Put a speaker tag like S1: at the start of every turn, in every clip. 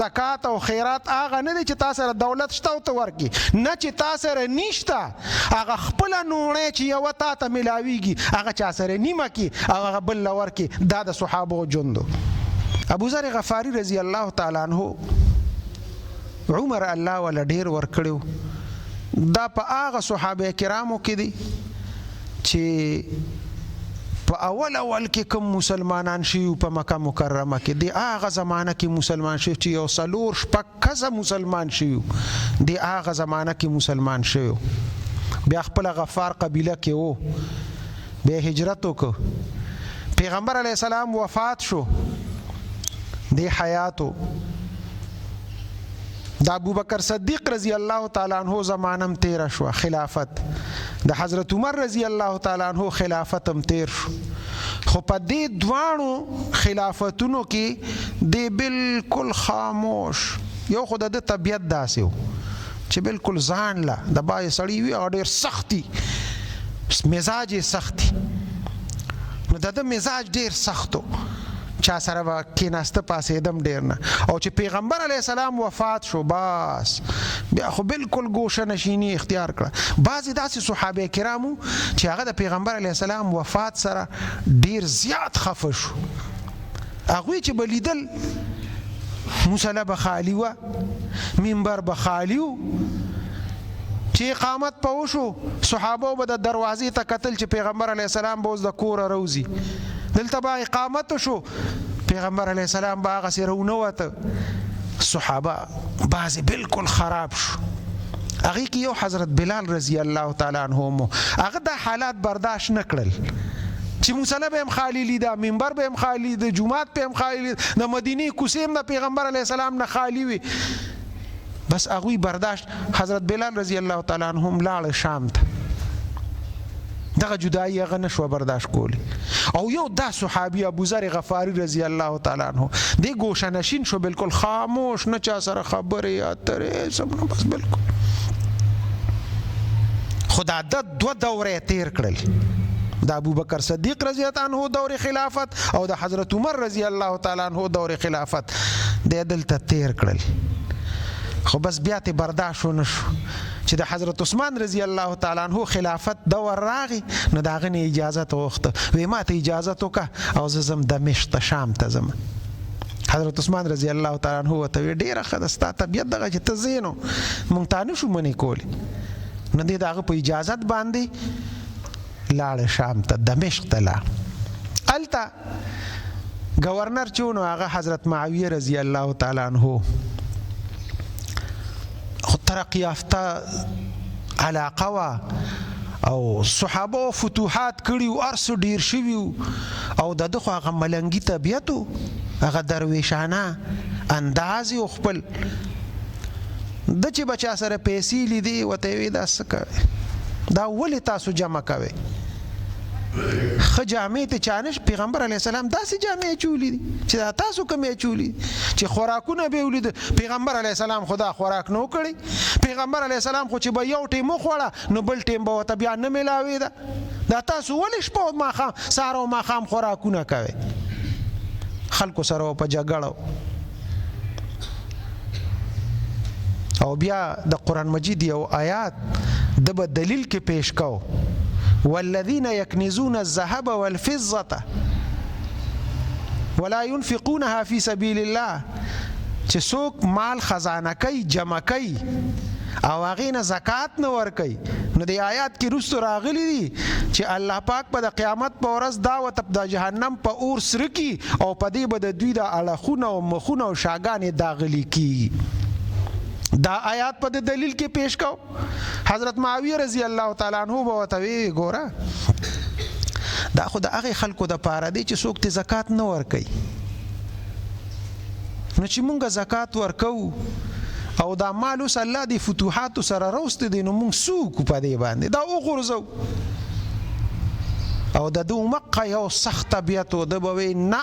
S1: زکات او خیرات هغه نه دی چې تا سره دولت شته او ته ورکې، نه چې تا سره نشته هغه خپله نوڼی چې یوه تا ته ملاویږي هغه چا سره نیمه کې او هغه بل له ورکې. دا د صحابو ژوند و. ابوذر غفاري رضی الله تعالی عنه عمر الله وله ډیر ورکړی و، دا په هغه صحابه کرامو کې دی چې په اول اول کې کوم مسلمانان شوي په مکه مکرمه کې، د هغه زمانه کې مسلمان شوي چې یو څلور شپږ کسه مسلمان شوي، د هغه زمانه کې مسلمان شوي. بیا خپل غفار قبیله کې وو، بیا هجرت وکړ، پیغمبر علی السلام وفات شو، د حیاتو د ابوبکر صدیق رضی الله تعالی عنہ زمانم تیر شو، خلافت د حضرت عمر رضی الله تعالی عنہ خلافت هم تیر شو. خو په دې دواړو خلافتونو کې دی بالکل خاموش. یو خو د طبیعت داسې و چې بالکل ځان له د بای سړی وي او ډیر سختي مزاج یې سختي، نو د ده مزاج ډیر سختو، چا سره به کېناسته پاسېدم ډېر نه. او چې پیغمبر علیه السلام وفات شو، بس بیا خو بالکل ګوشه نشینی اختیار کړه. بعضې داسې صحابه کرامو چې هغه د پیغمبر علیه السلام وفات سره ډېر زیات خفه شو. هغوی چې به لیدل مصلی به خالی وه، منبر به خالی و، چې اقامت په وشو صحابه به د دروازې ته کتل چې پیغمبر علیه السلام به اوس د کوره روزي، دلته به اقامت شو، پیغمبر علیه السلام به هغسې رونه وته. صحابه بعضې بالکل خراب شو. هغې کې یو حضرت بلال رضی الله تعالی عنه مو هغه دا حالات برداشت نه کړل چې مصلی به هم خالی لیده، منبر به هم خالی لیده، جومات به هم خالی لیده، د مدینې کوڅې هم د پیغمبر علیه السلام نه خالی وي. بس هغوی برداشت. حضرت بلال رضی الله تعالی عنه هم لاړ شام ته، دغه جدایي هغه نشوه برداشت کولی. او یو دا صحابي ابو ذر غفاري رضی الله تعالی عنه دی ګوشه نشین شو، بالکل خاموش، نه چا سره خبرې اترې سم نه، بس بالکل. خدا د دوه دورې تیر کړل، د ابوبکر صدیق رضی الله عنه دور خلافت او د حضرت عمر رضی الله تعالی عنه دور خلافت د دلته تیر کړل. خو بس بیا ته برداشت ونه شو چې د حضرت عثمان رضی الله تعالی عنہ خلافت دور راغی، نو د هغه نه اجازه وغوښته، وی ما ته اجازه وکړه او زه ځم دمشق ته، شام ته ځم. حضرت عثمان رضی الله تعالی عنہ ورته وی ډېره ښه ده، ستا طبیعت دغه چې ته ځې نو مونږ تا نه شو منې کولی. نو دی د هغه په اجازت باندې لاړ شام ته، دمشق ته لاړ. هلته گورنر چې و نو هغه حضرت معاویه رضی الله تعالی عنہ خو ترقي یافته علاقه وه او صحابه فتوحات کړي وو، هر څه ډېر شوي وو، او د ده خو هغه ملنګي طبیعت و، هغه درویشانه انداز یې خپل. د چې به چا سره پیسې لیدې ورته یې وی دا څه کوې، دا ولې تاسو جمع کوئ؟ ښه جامې ته چا نه، پیغمبر علیه السلام داسې جامې اچولي دي چې دا تاسو کومې اچولي چې خوراکونه به یې ولید. پیغمبر علیه السلام خو دا خوراک نه و کړی، پیغمبر علیه السلام خو چې به یو ټیم وخوړه نو بل ټیم به ورته بیا نه ملاوېده. دا تاسو ولې شپه او ماښام، سهار او ماښام خوراکونه کوئ؟ خلکو سره په جګړه. او بیا د قرآن مجید یو آیات د به دلیل کې پیش کو، والذین یکنزون الذهب والفضة ولا ينفقونها في سبیل الله، چې څوک مال خزانه کوي، جمع کوي او هغې نه زکات نه ورکوي، نو د آیات کې وروسته راغلي دي چې الله پاک به د قیامت په ورځ دا ورته د جهنم په اور سره کړي او په دې به د دوی د اړخونه او مخونه او شاګانې داغلي کیږي. دا آیات په د دلیل کې پیش کو. حضرت معاویه رضی الله تعالی عنہ به ورته وی ګوره دا خو د هغې خلکو د پاره دی چې څوک ته زکات نه ورکوي، نو چې مونږ زکات ورکوو او دا مال اوس الله دی فتوحاتو سره راوستی دی، نو مونږ څه وکړو په دې باندې؟ دا وغورځوو. او د ده مقه یو سخت طبیعت و، ده به وی نه،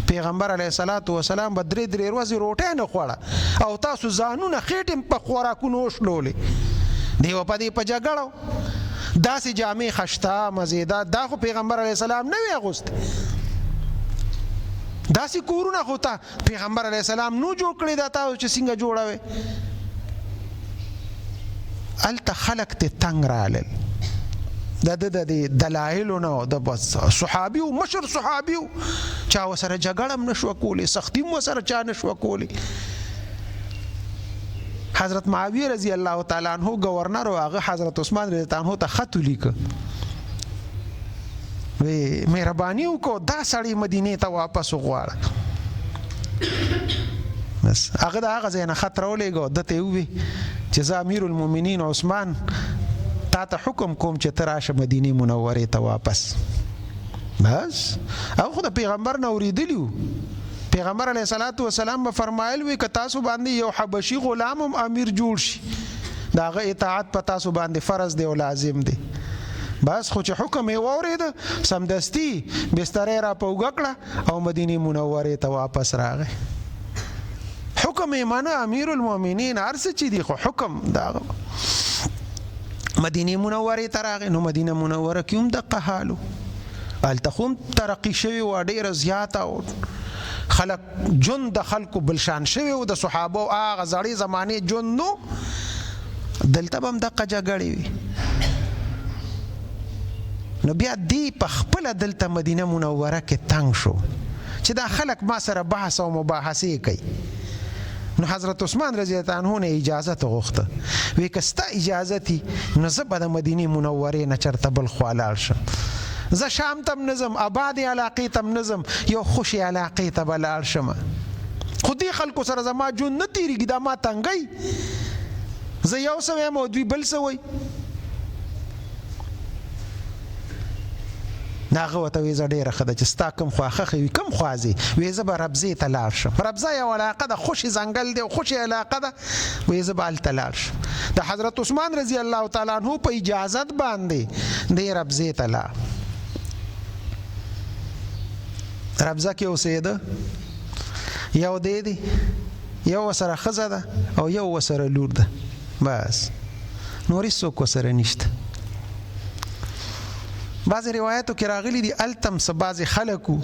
S1: پیغمبر علیه الصلاة والسلام به درې درې ورځې روټۍ نه خوړه او تاسو ځانونه خېټې په خوراکونو وشلولې. دی په دې په جګړه داسې جامې خشته مزیده، دا خو پیغمبر علیه السلام نه وی اغوستې. داسې کورونه خو ته پیغمبر علی السلام نو جوړ کړی دا تاسو چې څنګه جوړوي. الته خلق ته تنگ رالل د د د دلایل نه د بس صحابي او مشر صحابي چا وسره جګړه هم نشو کولی، سختی هم وسره چا نشو کولی. حضرت معاویه رضی الله تعالی عنہ گورنر او هغه حضرت عثمان رضی الله عنه ته خط ولیک، وی مهرباني وکړه دا سړی مدینه ته واپس وغواړه. بس هغه د هغه ځای نه خط راولېږه، ده ته یې ووی چې زه امیر المؤمنین عثمان تا ته حکم کوم چې ته راشه مدینې منورې ته واپس. بس هغه خو د پیغمبر نه اورېدلي وو. پیغمبر علیه الصلاة والسلام به فرمایل وی که تاسو باندې یو حبشي غلام هم امیر جوړ شي د هغه اطاعت په تاسو باندې فرض دی او لازم دی. بس خو چې حکم یې واورېد سمدستي بستره یې را په اوږه کړه او مدینې منورې ته واپس راغی. حکم یې منه، امیر المؤمنین هر څه چې دي خو حکم دا مدینې منورې ته راغی. نو مدینه منوره کې هم دقه حالو، هلته خو هم ترقي شوې وه ډېره زیاته او خلک ژوند د خلکو بل شان شوی و، د صحابو هغه زړې زمانې ژوند نو دلته به هم دقه جګړې وي. نو بیا دی په خپله دلته مدینه منوره کې تنګ شو چې دا خلک ما سره بحث او مباحثې کوي. نو حضرت عثمان رضی الله عنه نه اجازه ته غوښته، وی که ستا اجازه تي نو زه به د مدینې منورې نه چرته بل خوا لاړ شم، زه شام ته هم نه ځم، ابادې علاقې ته هم نه ځم، یو خوشې علاقې ته به لاړ شم، خو دې خلکو سره زما ژوند نه تېرېږي، دا ما تنګوي، زه یو څه وایم او دوی بل څه وایي. هغه ورته وی زه ډېره ښه ده چې ستا کوم خوا ښه وي کوم خوا ځې؟ وی زه به ربزې ته لاړ شم، ربزه یو علاقه ده، خوشې ځنګل دی او خوشې علاقه ده، وی زه به هلته لاړ شم. د حضرت عثمان رضی الله تعالی عنه په اجازت باندې دی ربزې ته لاړ، ربزه کې اوسېده، یو دی دی یو وسره ښځه ده او یو وسره لور ده، بس نور هیڅوک وسره نشته. بعضې روایتو کې راغلي دي هلته هم څه بعضې خلک وو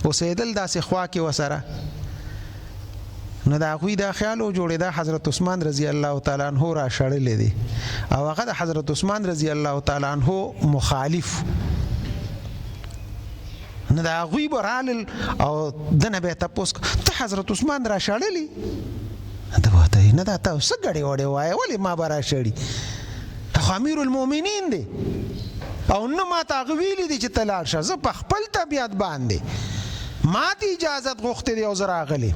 S1: اوسېدل داسې خوا کې وسره، نو د هغوی دا خیال و جوړېده حضرت عثمان رضی الله تعالی عنه را شړلی دی او هغه د حضرت عثمان رضی الله تعالی عنه مخالف، نو د هغوی به رالل او دنه به یې تپوس ته حضرت عثمان را شړلی؟ ده به ورته نه دا ته څه ګړې وړې وایې، ولې ما به را شړي، خو امیر المؤمنین دی او نه ما ته هغه ویلي دي چې ته لاړ شه، زه په خپل طبیعت باندې ما ته اجازت غوښتې دی او زه راغلی،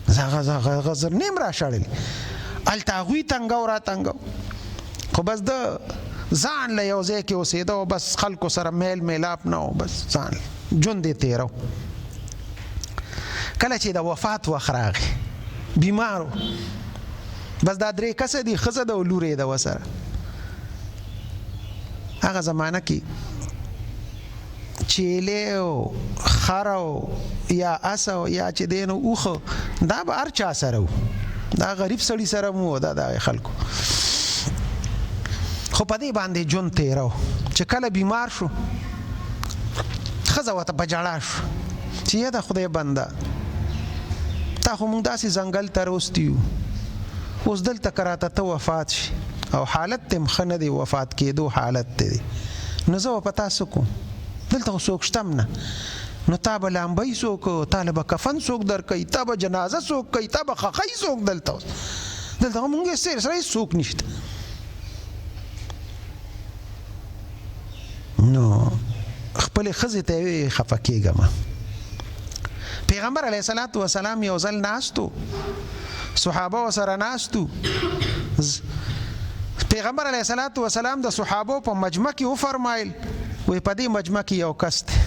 S1: زه هغه زه نه یم را شړلی. هلته هغوی تنګو را تنګو، خو بس ده ځان له یو ځای کې اوسېده او بس خلکو سره میل میلاپ نه و، بس ځان ژوند یې تېرو. کله چې د وفات وخت راغی بیمار و، بس دا درې کسه دي، ښځه ده او لور یې ده ورسره. هغه زمانه کې چیلې او خر او یا اس او یا چې دی نو اوښ دا به هر چا سره و، دا غریب سړي سره مو و، دا د خلکو. خو په دې باندې ژوند تېرو. چې کله بیمار شو ښځه ورته په ژړا شو چې یه د خدای بنده، تا خو موږ داسې ځنګل ته راوستي یو، اوس دلته که راته ته وفات شي او حالت ته هم ښه نه دی، وفات کېدو حالت ته دی، نو زه به په تا څه کوم، دلته خو څوک شته هم نه، نو تا به لامبۍ څوک، تا له به کفن څوک درکوي، تا به جنازه څوک کوي، تا به ښخوي څوک، دلته اوس دلته خو موږ سره هېڅ څوک نشته. نو خپلې ښځې ته یې خفه کېږه مه. پیغمبر علیه الصلاة والسلام یو ځل ناستو، صحابه ورسره ناستو، پیغمبر علیه الصلاة والسلام د صحابو په مجمع کې وفرمایل، وی په دې مجمع کې یو کس دی،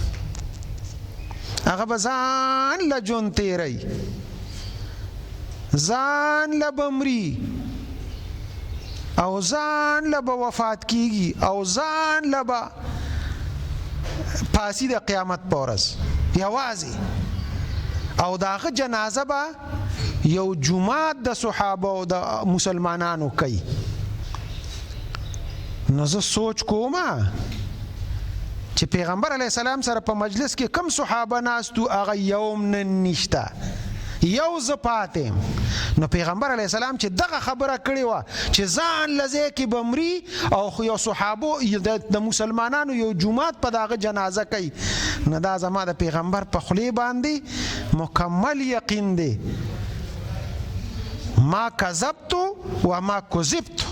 S1: هغه به ځان له ژوند تېروي، ځان له به مري او ځان له به وفات کیږي او ځان له به پاسی د قیامت په ورځ یوازې، او د هغه جنازه به یو جومات د صحابه او د مسلمانانو کوي. نو زه سوچ کوم چې پیغمبر علی السلام سره په مجلس کې کم صحابه ناستو هغه یوم نن نشته، یو زه پاتې یم. نو پیغمبر علی السلام چې دغه خبره کړې وه چې ځان لزه کې بمري او خو یو صحابو د مسلمانانو یو جماعت په داغه جنازه کوي، نو دا زما د پیغمبر په خلی باندې مکمل یقین دی. ما کذبت و ما کذبت،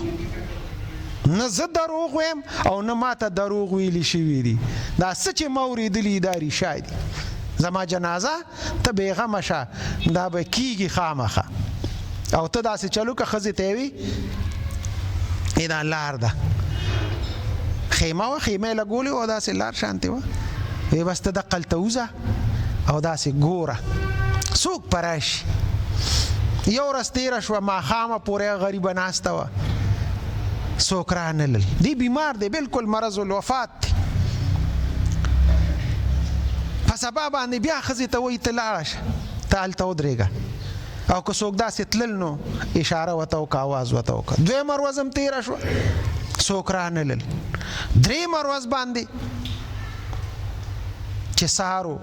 S1: نه زه دروغ وایم او نه ماته دروغ ویلی شوي دي. دا څه چې ما اورېدلي دا رښتیا دي. زما جنازه ته بېغمه شه، دا به کیږي خامخا. او ته داسې چلو که ښځې ته وي دا لار ده، خیمه وه، خیمه یې لګولې وه، داسې لار شانتې وه. وی بس ته دقلته وځه او داسې ګوره څوک به راشي. یو ورځ تېره شوه، ماښامه پورې غریبه ناسته وه، څوک رانلل. دی بیمار دی، بالکل مرض الوفات دی. په سبا باندې بیا ښځې ته وایي ته لاړه شه، ته هلته ودرېږه، او که څوک داسې تلل نو اشاره ورته وکړه، اواز ورته وکړه. دویمه ورځ هم تېره شوه، څوک رانلل. درېیمه ورځ باندې چې سهار و،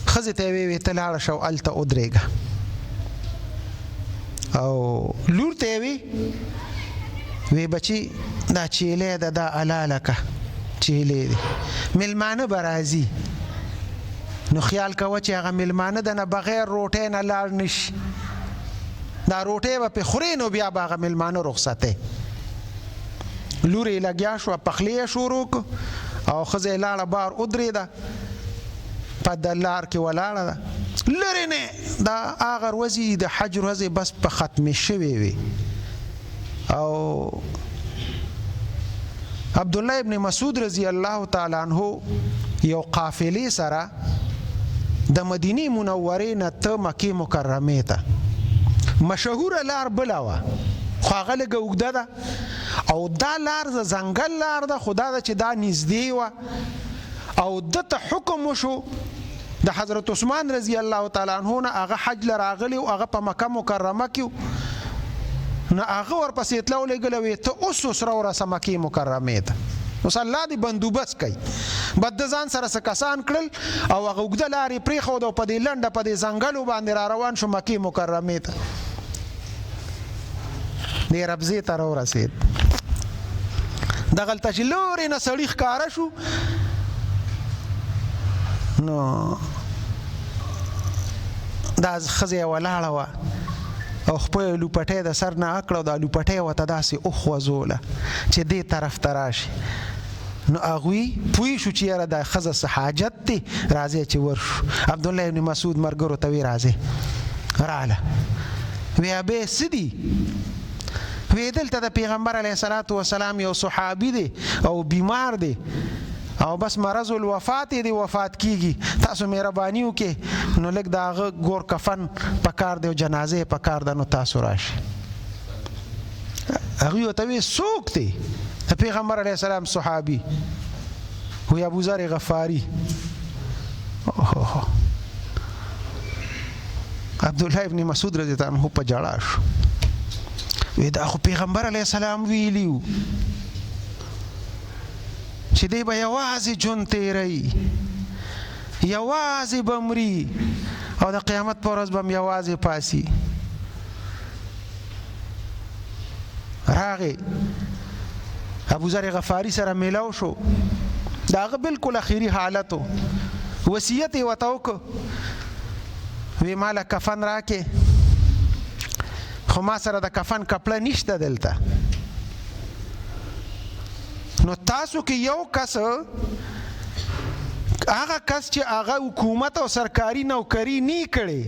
S1: ښځې ته یې وویل ته لاړه شه او هلته ودرېږه، او لور ته یې وی بچي دا چیلې ده، دا حلاله که چیلې دي، میلمانه به راځي، نو خیال کوه چې هغه میلمانه د نه بغیر روټۍ نه لاړ نشي، دا روټۍ به پې خورې نو بیا به هغه میلمانه رخصتې. لور یې لګیا شوه، پخلی یې شروع کړ او ښځه یې لاړه بار ودرېده، په د لار کې ولاړه ده، لرې نه دا هغه ورځې د حج ورځې بس په ختمې شوې وې. او عبد الله ابن مسعود رضی الله تعالی عنہ یو قافلې سره د مدینه منورې نه ته مکې مکرمې ته، مشهوره لار بله وه خو هغه لږه اوږده ده، او دا لار د ځنګل لار ده، خو دا ده چې دا نږدې وه. او ده ته حکم وشو د حضرت عثمان رضی الله تعالی عنہ نه، هغه حج له راغلی او هغه په مکه مکرمه کې، نو هغه ورپسې تله ولېږله، وی ته اوس اوس راورسه مکې مکرمې ته، اوس الله دې بندوبست کوي. بد د ځان سره څه کسان کړل او هغه اوږده لار یې پرېښوده او په دې لنډه په دې ځنګلو باندې را روان شو مکې مکرمې ته. دې ربزې ته راورسېد، دغلته چې لورې نه سړي ښکاره شو، نو دا ښځه ولاړه وه او خپل لوپټه د سر نه اکړه، دا لوپټه وته داسې وخوځوله چې دې طرف ته راشي. نو هغوی پوه شو چې یاره دا ښځه څه حاجت دی، راځئ چې ورشو. عبدالله ابن مسعود ملګرو ته وی راځئ، راله. وی ابې څه دي؟ وی دلته د پیغمبر علیه الصلاة والسلام یو صحابي دی او بیمار دی او بس مرض الوفات دی، وفات کیږي، تاسو مهرباني وکړئ نو لږ د هغه ګور کفن پکار دی او جنازه یې پکار ده، نو تاسو راشئ. هغوی ورته وی څوک دی؟ د پیغمبر علیه السلام صحابي، وی ابو ذر غفاری. عبد الله ابن مسعود رضی الله عنه په جړا شو، وی دا خو پیغمبر علیه السلام ویلیو چې دی به یوازې ژوند تېروي، یوازې به مري او د قیامت پر ورځ به هم یوازې پاسي. راغی ابو ذر غفاری سره میلاو شو، د هغه بالکل اخیری حالت و، وصیت یې ورته وکړ، وی ماله کفن راکې، خو ما سره د کفن کپړه نشته دلته، نو تاسو کې یو کس، هغه کس چې هغه حکومت او سرکاري نوکري نی کړي،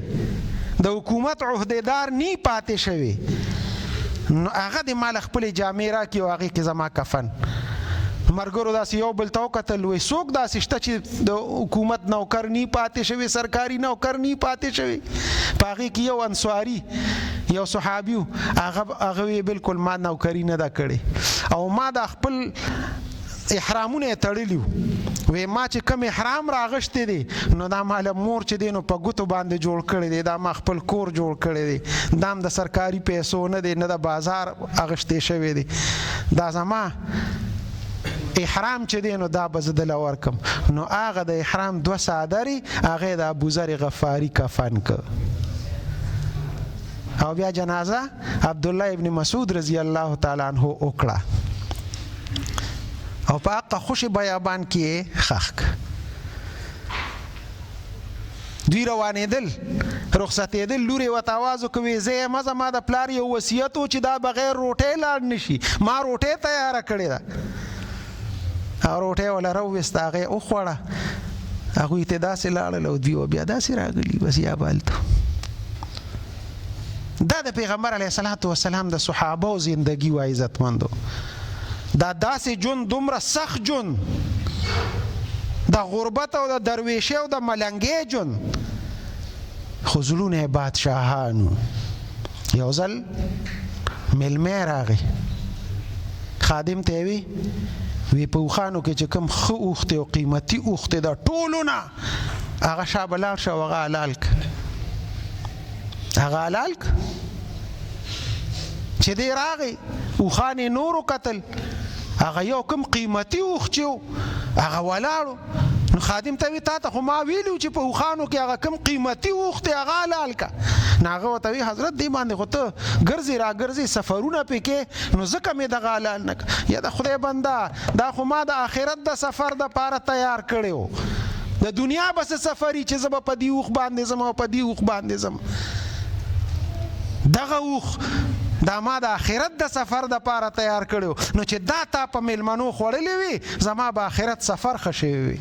S1: د حکومت عهدیدار نی پاتې شوی، نو هغه د مال خپل جامې راکړي او هغې کې زما کفن. مرګرو داسې یو بل ته وکتل، وی څوک داسې شته چې د حکومت نوکر نی پاتې شوی، سرکاري نوکر نی پاتې شوی؟ په هغې کې یو انصاري یو صحابي، هغه وی بالکل ما نوکري نه ده کړې او ما دا خپل احرامونه یې تړلي وو، وی ما چې کوم احرام راغشتې دی نو دا ما له مور چې دی نو په ګوتو باندې جوړ کړی دی، دا ما خپل کور جوړ کړی دی، دا هم د سرکاري پیسو نه دی، نه د بازار اغشتې شوی دی، دا زما احرام چې دی نو دا به زه دله ورکم. نو هغه د احرام دوه څادرې هغه د ابوذر غفاري کفن که. او بیا جنازه عبد الله ابن مسعود رضی الله تعالی عنہ وکړه او په هغه خوشي بیابان کې خخ. دوی روانېدل، رخصتېدل، لورې ورته اواز وکړ، زه یې مه ځه، ما د پلار یو وصیت و چې دا بغیر روټۍ لاړ نه شي، ما روټۍ تیاره کړې ده. او روټۍ وله راوویسته، هغه یې وخوړه، هغوی ته داسې لاړل او دوی بیا داسې راغلي، بس یا به هلته. دا د پیغمبر علیه الصلاة والسلام د صحابو زندگی وه عزتمندو. دا داسې ژوند، دومره سخت ژوند، د غربت او د درویشۍ او د ملنګۍ ژوند، خو زړونه یې بادشاهانو. یو ځل میلمه راغی، خادم ته وی وی په اوښانو کې چې کوم ښه اوښ دی او قیمتي اوښ دی د ټولو نه هغه شابه لاړ شه او هغه حلال که. هغه حلال که. چې دی راغی، اوښان یې نورو کتل، هغه یو کوم قیمتي اوښ چې هغه ولاړو. نو خادم ته وی تا ته خو ما ویلو چې په اوښانو کې هغه کوم قیمتي اوښ دی هغه حلال که. نو هغه ورته وی حضرت دې باندې خو ته ګرځې را ګرځې، سفرونه پې کې، نو ځکه مې دغه حلال نه که. یا د خدای بنده، دا خو ما د آخرت د سفر دپاره تیار کړی و، د دنیا به څه سفري چې زه به په دې اوښ باندې ځم او په دې اوښ باندې ځم. دغه اوښ دا ما د آخرت د سفر د پاره تیار کړو، نو چې دا تا په میلمنو خوړلې وي، زما به آخرت سفر ښه شوی وي.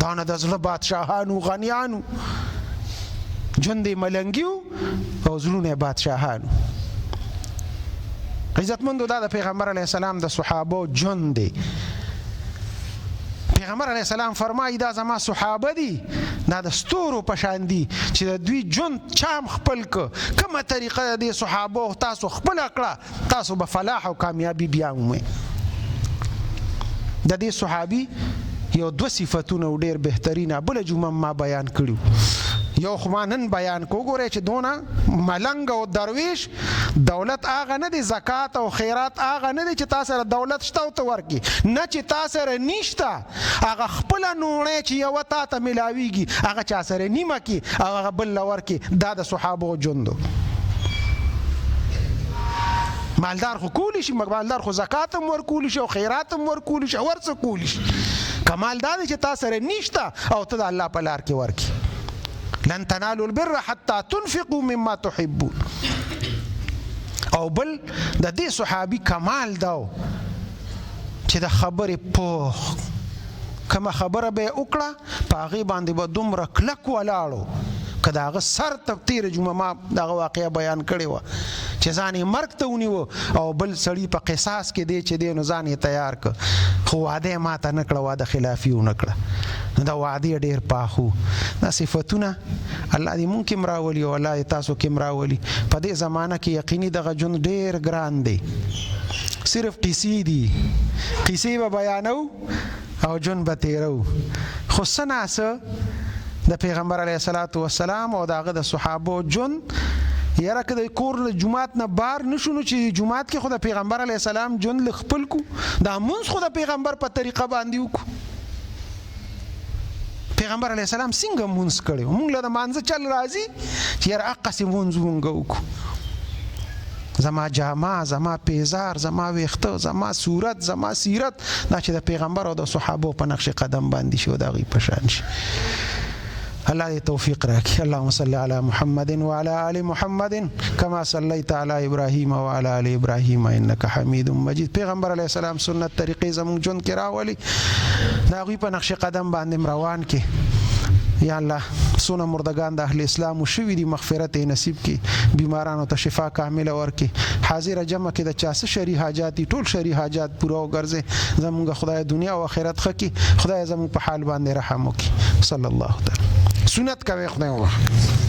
S1: دا نه د زړه بادشاهانو، غنیانو، ژوند یې ملنګي او زړونه یې بادشاهانو. عزتمندو، دا د پیغمبر علیه السلام د صحابو ژوند دی. پیغمبر علیه السلام فرمایي دا زما صحابه دي، دا د ستورو په شان دي چې د دوی ژوند چام خپل که کومه طریقه د دې صحابو تاسو خپله کړه، تاسو به فلاح او کامیابي بیا ومومئ. د دې صحابي یو دوه صفتونه ډېر بهترینه، بله جمعه ما بیان کړي، یو خو ما نن بیان کو. ګورئ چې دونه ملنګ او درویش، دولت هغه نه دی، زکات او خیرات هغه نه دی چې تا سره دولت شته او ته ورکې، نه، چې تا سره نشته هغه خپله نوڼی چې یوه تا ته ملاویږي هغه چا سره نیمه کې او هغه بل له ورکې. دا د صحابو ژوند. مالدار خو کولی شي، مالدار خو زکات هم ورکولی شي او خیرات هم ورکولی شي او هر څه کولی شي. کمال دا دی چې تا سره نشته او ته د الله په لار کې ورکې. لن تنالوا البر حتى تنفقوا مما تحبون. او بل د دې صحابي کمال داو چې د خبرې پوخ، کومه خبره به یې وکړه په هغې باندې به دومره کلک ولاړو که د هغه سر ته. تېره جمعه ما دغه واقعه بیان کړې وه چې ځان یې مرګ ته ونیو او بل سړي په قصاص کې دی چې دی نو ځان یې تیار کړ، خو وعده یې ماته نه کړه، وعده خلافي ونه کړه، نو د وعدې ډېر پاخو. دا صفتونه الله دې مونږ کې هم راولي او الله دې تاسو کې هم راولي. په دې زمانه کې یقیني دغه ژوند ډېر ګران دی، صرف قصې دي، قصې به بیانو او ژوند به تیرو، خو څه ناڅه د پیغمبر علیه الصلاة والسلام او د هغه د صحابو ژوند، یاره که د کور له جومات نه بار نشو نو چې جومات کې خو د پیغمبر علیه السلام ژوند له خپل کو، دا مونځ خو د پیغمبر په طریقه باندې وکړو. پیغمبر علیه السلام څنګه مونځ کړی، مونږ له د مانځه چل راځي چې یاره هقسې مونځ مونږ وکړو. زما جامه، زما پیزار، زما ویښته، زما صورت، زما سیرت، دا چې د پیغمبر او د صحابو په نقش قدم باندې شي او د هغوی په شان شي. الله دې توفیق راکړي. اللهم صل علی محمد وعلى آل محمد كما صليت على ابراهيم وعلى آل ابراهيم انك حميد مجيد. پیغمبر علی السلام سنت طریقې زموږ ژوند کې راولي، د هغوی په نقش قدم باندې روان کې. یا الله، څونه مردگان د اهل اسلام شوي دي، مغفرت یې نصیب کړي، بیمارانو ته شفا کامله ورکړي. حاضر جمع کې د چا څه شرعي حاجات دي، ټول شرعي حاجات پوره وګرځي. زمونږ خدای دنیا او آخرت ښه کړي. خدای زمونږ په حال باندې رحم وکړي. صلی الله تعالی. سنت کوي، خدای وبخښه.